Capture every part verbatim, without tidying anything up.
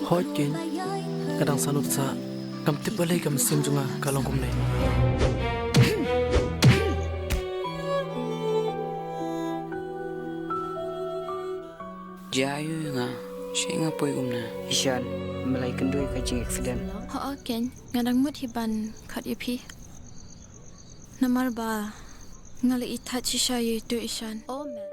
Hooid keiñ, nga dang sngewthuh sa. Kam tip balei ka mynsiem jong nga ka long kumne. Jia ïa nga, sha nga poi kumne. Ishan, me la ïakynduh ïa ka jingaccident? Hooid keiñ, nga dang mut hi ban khot ïa phi. Namar ba nga la ïeit shisha ïa u Ishan. Oh man.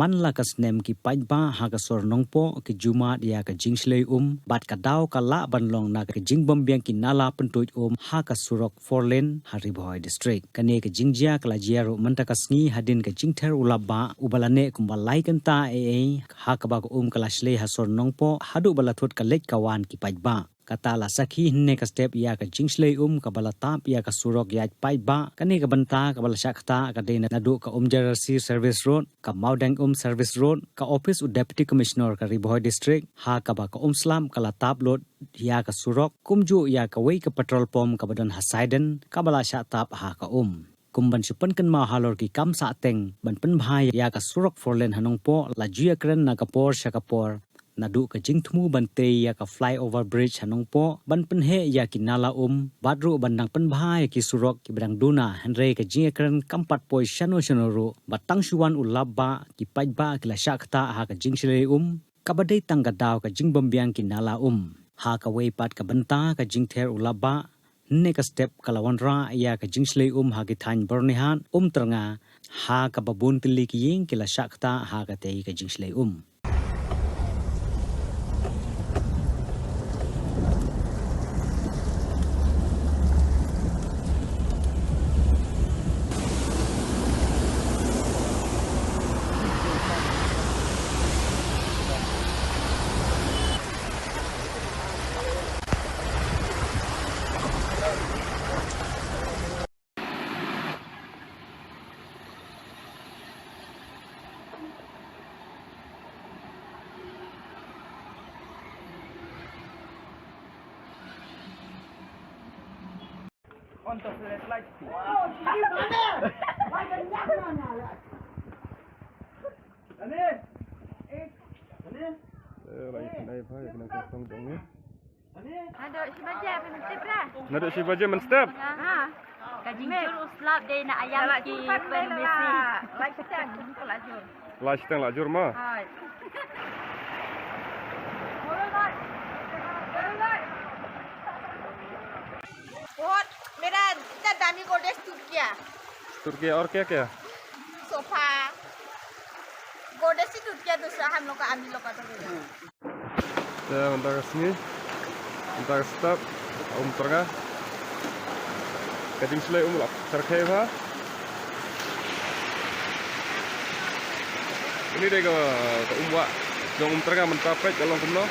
Man la ka snem ki paidbah ha ka sor Nongpoh ki ju mad ïa ka jingshlei um, bad ka daw ka lah ban long na ka jingbymbiang ki nala pyntuid um ha ka surok four lane ha Ri Bhoi District. Kane ka jingjia ka la jia ruh mynta ka sngi hadien ka jingther u lap bah uba la neh kumba lai kynta ei ei, ha kaba ka um ka la shlei ha sor Nongpoh haduh ba la thut ka leit ka wan ki paidbah. Kata la sakhi hynne ka step ïa ka jingshlei um kaba la tap ïa ka surok ïaid paidbah. Kane ka bynta kaba la shah ktah ka dei naduh ka Umjerasi Service Road, ka Mawdeng Um Service Road, ka ophis u Deputy Commissioner ka Ri Bhoi District, ha kaba ka um slap ka la tap lut ïa ka surok, kumjuh ïa kawei ka petrol pump kaba don ha Saiden, kaba la shah tap ha ka um. Kum ban shu pynkynmaw halor ki kam sahteng ban pynbha ïa ka surok four lane ha Nongpoh, la ju ïakren na ka por sha ka por. Naduh ka jingthmu ban tei ïa ka flyover bridge ha Nongpoh, ban pynheh ïa ki nala um, bad ruh ban dang pynbha ïa ki surok kiba dang duna, hynrei ka jingïakren kam pat poi shano shano ruh, bad tang shu wan u lap bah, ki paidbah ki la shah ktah ha ka jingshlei um, kaba dei tang ka daw ka jingbymbiang ki nala um. Ha kawei pat ka bynta ka jingther u lap bah, hynne ka step ka la wanrah ïa ka jingshlei um ha ki thaiñ Byrnihat, Umtyrnga, ha kaba bun tylli ki ïing ki la shah ktah ha katei ka jingshlei um. Naduh shi baje phin tip ra. Naduh shi baje mynstep. Ha. Ka jingjur u slap dei na ïa ki permisi. Lai shiteng la jur ma. Hai. और मेरा इतना दामी गोदरेज टूट गया। टूट गया और क्या क्या? सोफा। गोदरेज ही टूट गया दूसरा हम लोग का, अम्मी लोग का तो गया। Te mynta ka sngi, mynta ka step, Umtyrnga. Ka jingshlei um la pyrkhei bha. Kane dei ka, ka um wah jong Umtyrnga mynta peit ka long kumno.